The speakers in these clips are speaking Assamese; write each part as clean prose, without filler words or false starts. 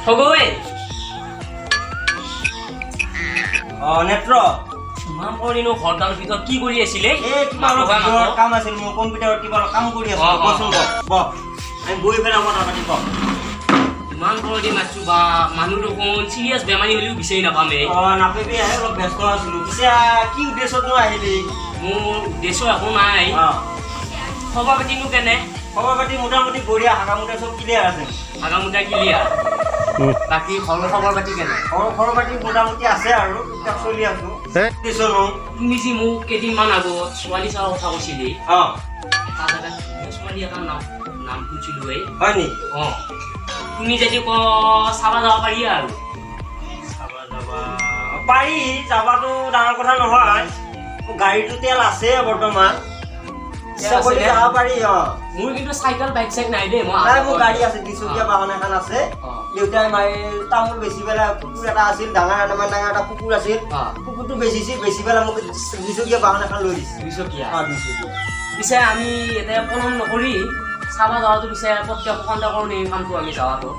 ঠগৈ। অ নেত্ৰ। ইমান কৰিনো ঘৰডালৰ ভিতৰত কি কৰি আছিলে? এই কিবা অলপ ভিতৰত কাম আছিল, মোৰ কম্পিউটাৰত কিবা অলপ কাম কৰি আছিলো। কচোন ক, বহ, আমি বহি পেলাই কথা পাতিম, ক। ইমান কৰি মাতছো বা মানুহ দেখোন চিৰিয়াছ বেমাৰী হ'লেও বিচাৰি নাপামেই। অ নাপাবি, আহে অলপ ব্যস্ত আছিলো। পিছে কি উদ্দেশ্যতনো আহিলি? মোৰ উদ্দেশ্য একো নাই। খবৰ পাতিনো কেনে? খবৰ পাতি মোটামুটি বঢ়িয়া, হাগামুটা চব ক্লিয়াৰ আছে। হাগামুটা ক্লিয়াৰ, বাকী ঘৰৰ খবৰ পাতি কেনে? ঘৰৰ পাতি মোটামুটি আছে আৰু টুকটাক চলি আছো। উদ্দেশ্য নো? তুমি যি মোক কেইদিনমান আগত ছোৱালী চোৱাৰ কথা কৈছিলি, তাত এটা ধুনীয়া ছোৱালী এটাৰ নাম শুনিছিলো এই। হয় নেকি? অ, তুমি যদি ক চাবা যাব পাৰি আৰু। চাবা যাবা পাৰি, যাবাটো ডাঙৰ কথা নহয়। মোৰ গাড়ীটো তেল আছে বৰ্তমান। ইচ্ছা কৰিলে যাব পাৰি। অ। মোৰ কিন্তু চাইকেল বাইক চাইক নাই দেই মই। নাই, মোৰ গাড়ী আছে, দুচকীয়া বাহন এখন আছে। দেউতাই মায়ে তামোল বেচি পেলাই কুকুৰ এটা আছিল, ডাঙৰ এটা ডাঙৰ এটা কুকুৰ আছিল। কুকুৰটো বেচিছিল, বেচি পেলাই মোক দুচকীয়া বাহন এখন লৈ দিছে। দুচকীয়া? অ, দুচকীয়া। পিছে আমি এতিয়া পলম নকৰি চাবা যাৱাটো পিছে পটকে কণ্টেক্ট কৰোঁ নেকি কামটো আমি যাৱাটো?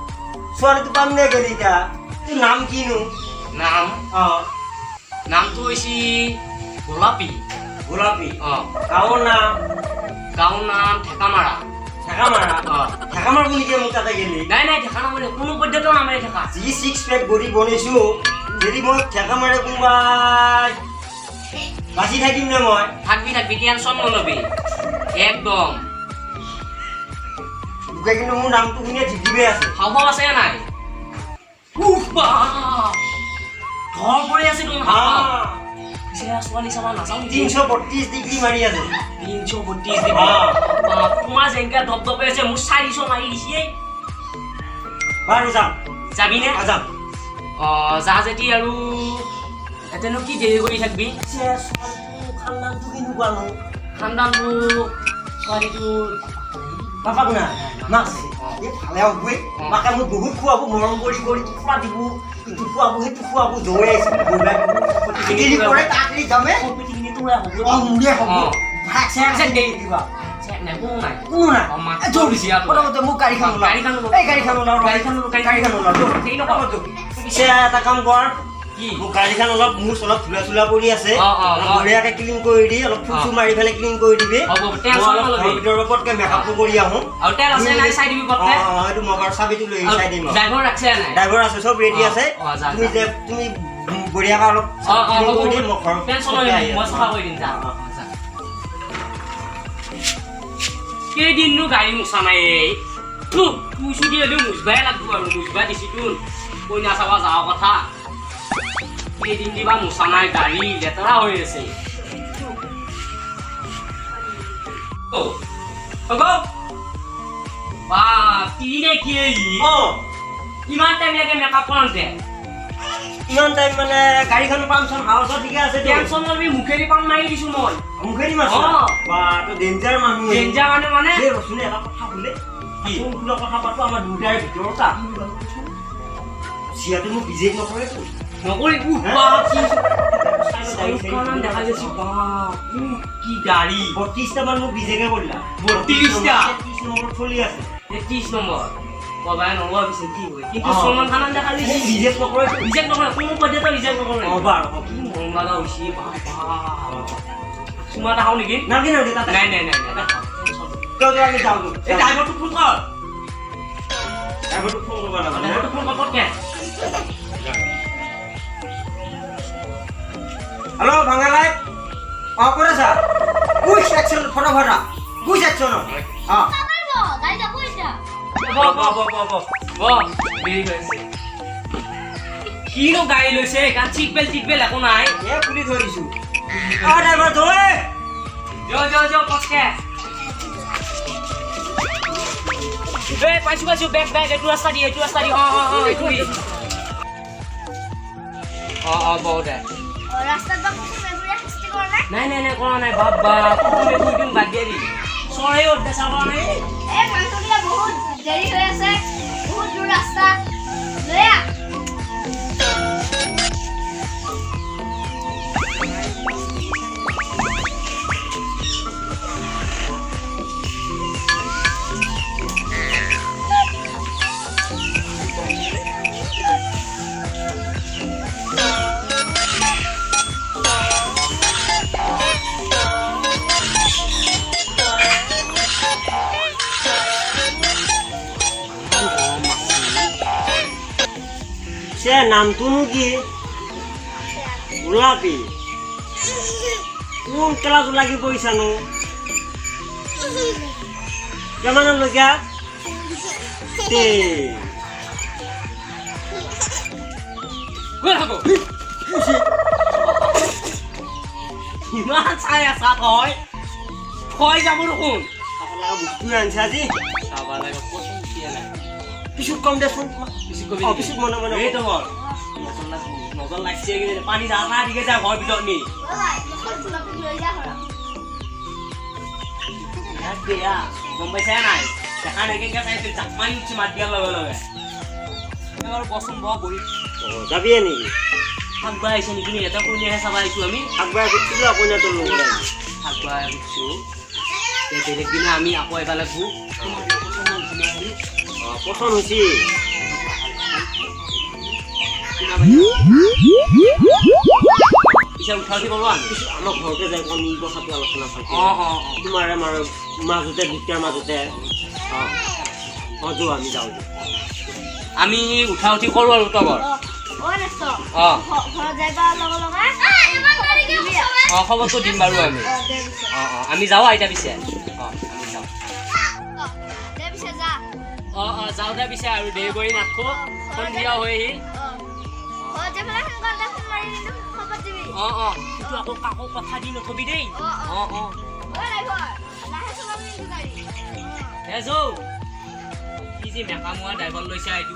ছোৱালীটো পাম নে গেলি এতিয়া? তোৰ নাম কিনো? নাম? অ। নামটো হৈছে গোলাপী। গোলাপী? অ। গাঁৱৰ নাম? গাঁৱৰ নাম ঠেকামাৰা। ঠেকামাৰা? অ। ঠেকামাৰা বুলি মোক তাতে গেলি? নাই নাই, ঠেকা নামাৰে, কোনো পৰ্যটন নামাৰে ঠেকা। যি ছিক্স পেক বডি বনাইছো, যদি মই ঠেকা মাৰে কোনোবাই বাচি থাকিম নে মই? থাকবি থাকবি, টেনচন নলবি একদম। লোকে কিন্তু মোৰ নামটো শুনিয়ে ঢিপিবে আছে। হাও আছে নাই? উফ বাপ, ধৰ পৰি আছে দেখোন। পিছে ছোৱালী চাবা নাযাওঁ? 332 ডিগ্ৰী মাৰি আছে। 332 ডিগ্ৰী? বাপ, তোমাৰ যেনেকে ধপধপে আছে, মোৰ 400 মাৰি দিছে। বাৰু যাম। যাবি নে? যাম। অ, যা যদি আৰু এতেনো কি দেৰি কৰি থাকবি? পিছে ছোৱালীটো খানদানটো কেনেকুৱানো? খানদানটো ছোৱালীটোৰ বাপাক নাই, মাক আছে? অ। এই ভালে হ'বই। মাকে মোক বহুত খুৱাব, মৰম কৰি কৰি টোপোলা দিব, ইটো খুৱাব, সেইটো খুৱাব, জৈ আহিছে বুলি দেৰি কৰে তাক যামে। পিঠিখিনি তোৰে হ'ব। অ, মোৰে হ'ব। ভাগ পিছে দেৰি দিবা। নাই, কোনো নাই। কোনো নাই? অ, মাক এ, জোৰ দিছে আৰু। প্ৰথমতে মোক গাড়ীখন ওলাও। গাড়ীখন ওলাও। এই গাড়ীখন ওলাও। গাড়ীখন ওলাও, গাড়ীখন ওলাও। হেৰি নকৰ। পিছে এটা কাম কৰ। কি? মোৰ গাড়ীখন অলপ মোৰ অলপ ধূলা চোলা পৰি আছে। অ, অ, অলপ অ। বঢ়িয়াকে ক্লিন কৰি দি, অলপ ফুল চুল মাৰি পেলাই ক্লিন কৰি দিবি। হ'ব, টেনচন মই অলপ নলবি। ঘৰৰ ভিতৰৰ পটকে মেকআপটো কৰি আহোঁ। আৰু তেল আছে নাই চাই দিবি পটকে। অ, অ, এইটো মই বাৰু চাবিটো লৈ আহি চাই দিম আৰু। ড্ৰাইভাৰ ৰাখছে নাই? ড্ৰাইভাৰ আছে, চব ৰেডি আছে। অ, যা, তুমি যা। যে তুমি বঢ়িয়াকে অলপ অ অ clean হ'ব। কৰি দি, মই ঘৰত টেনচন পটকে নলবি, আহি মই আছো। চাফা কৰি দিম, যা। যা। কেইদিননো গাড়ী মোচা নাই এই। তুই চুদি হ'লেও মুচবাই লাগব আৰু মুচবা দিছি তোন কইনা চাবা যাৱা কথা। কেইদিন দিবা মোচা নাই, গাড়ী লেতেৰা হৈ আছে। অ, হ'ব। বাপ, কি নে কি এই? অ। ইমান টাইম লাগে মেকআপ কৰোঁতে? ইমান টাইম মানে গাড়ীখন পামচন হাউচত ঠিকে আছে। টেনচন নলবি, মুখেদি পাম মাৰি দিছো মই। মুখেদি মাৰছ? অ। বা, তই ডেঞ্জাৰ মানুহ। ডেঞ্জাৰ মানুহ মানে? এই ৰচোন, এটা কথা বোলে। কি? কোনখোলা কথা পাতো আমাৰ দুটাৰ ভিতৰত। চিয়াটো মোক বিজেপ নকৰেতো? নকৰি। উফ হে? বাপ, কি শ্বাহৰুখ খানৰ দেখা গৈছে বাপ। উফ, কি গাড়ী! 32টা মান মোক বিজেকে কৰিলা। 32টা? 33 নম্বৰত চলি আছে। 33 নম্বৰ কবাই নলোৱা পিছে কি হয় কিন্তু। অ। সলমান খানৰ দেখা মোক গৈছে। ৰিজেক্ট নকৰেতো? ৰিজেক্ট নকৰে, কোনো পৰ্যায়ত ৰিজেক্ট নকৰে। অ, বাৰু হ'ব। কি মৰম লগা হৈছে বাপ বাপ। চুমা এটা খাওঁ নেকি? নালাগে নালাগে, তাতে নাই নাই নাই নাই। তই আমি যাওঁ। এই ড্ৰাইভাৰটোক ফোন কৰ। ড্ৰাইভাৰটোক ফোন কৰিব নালাগে। ড্ৰাইভাৰটোক ফোন কৰ পটকে। হেল্ল' ভাঙা লাইট, অ, ক'ত আছা? গুইচ একশ্যন, ফটা গুইচ একশ্যন, অ। গাড়ী যাব এতিয়া। ব ব ব ব ব ব, দেৰি হৈছে। কিনো গাড়ী লৈছে কাৰণ চিট বেল্ট টিট বেল্ট একো নাই। এ খুলি থৈ দিছো। অ ড্ৰাইভাৰ, জয়। যো যো যো পটকে। এই পাইছো পাইছো, বেগ বেগ, এইটো ৰাস্তা দি, এইটো ৰাস্তা দি। অ অ অ, এইটো দি। অ অ, বহ দে। ৰাস্তাত বা কুকুৰ মেকুৰীয়ে শাস্তি কৰা নাই? নাই নাই নাই, কৰা নাই। বাপ বাপ, কুকুৰ মেকুৰীটো বাদ দিয়া দি চৰাই অত্যাচাৰ কৰা নাই। এই মানুহবিলাক বহুত দেৰি হৈ আছে, বহুত দূৰ ৰাস্তা, লৈ আহ। পিছে নামটোনো কি? গোলাপী। কোন ক্লাছত লাগি পৰিছানো? কিমানলৈকে? তে গৈ থাকো। ইমান চাই আছা তই, থৈ যাব দেখোন। আপোনালোকে বস্তু আনিছে আজি। চাব লাগে, কচোন কি নাই। পিছত কম দেচোন। পিছত কবি। অ, পিছত মনে মনে। এই তোমাৰ নজৰ লাগ, নজৰ লাগছে কিজানি। পানী যা না দিকে যা ঘৰৰ ভিতৰত নি। ভাই, গোলাপীক লৈ যা ঘৰত। বিৰাট বেয়া, গম পাইছা নাই? দেখা নাই কেনেকে চাইছিল, জাপ মাৰি উঠছি মাত দিয়াৰ লগে লগে। এবাৰ বচোন, বহ, বহি। অ, যাবিয়ে নেকি? থাকবা আহিছে নেকি এটা কইনাহে চাব আহিছো আমি। আগবাঢ়ি সুধিছিলো আকৌ তোৰ লগত আহিবি। থাকবা সুধছো। বেলেগ দিনা আমি আকৌ এবাৰ লাগব। তোমাৰ পচন্দ হৈছে নে আজি? অ, পচন্দ হৈছে। শুনা পাইছা? পিছে উঠা উঠি কৰোঁ আমি। পিছত আমাৰ ঘৰতে যাই কম কথাটো আলোচনা ভালকে। অঁ অঁ অঁ তোমাৰ আমাৰ মাজতে, দুটাৰ মাজতে। অ অ যোৱা, আমি যাওঁ। আমি উঠা উঠি কৰোঁ আৰু তগৰ। অ দোস্ত। অ। ঘৰত যাই পোৱাৰ লগে লগে দিবি আৰু। অঁ, খবৰটো দিম বাৰু আমি। অ, দে পিছে। অঁ অঁ আমি যাওঁ আইতা পিছে। অঁ, আমি যাওঁ। অ, দে পিছে, যা। অঁ অঁ যাওঁ দে পিছে, আৰু দেৰি কৰি নাথাকো, সন্ধিয়া হৈ আহিল। অ, ঘৰত যাই পেলাই সোনকালে ফোন মাৰি কিন্তু খবৰ দিবি। অঁ অঁ কিন্তু আকৌ কাকো কথা দি নথবি দেই। অ, অ। অঁ অঁ অ ড্ৰাইভাৰ, লাহে চলাবি কিন্তু গাড়ী। হে যৌ, কি যে মেকামোৱা ড্ৰাইভাৰ লৈছা এইটো।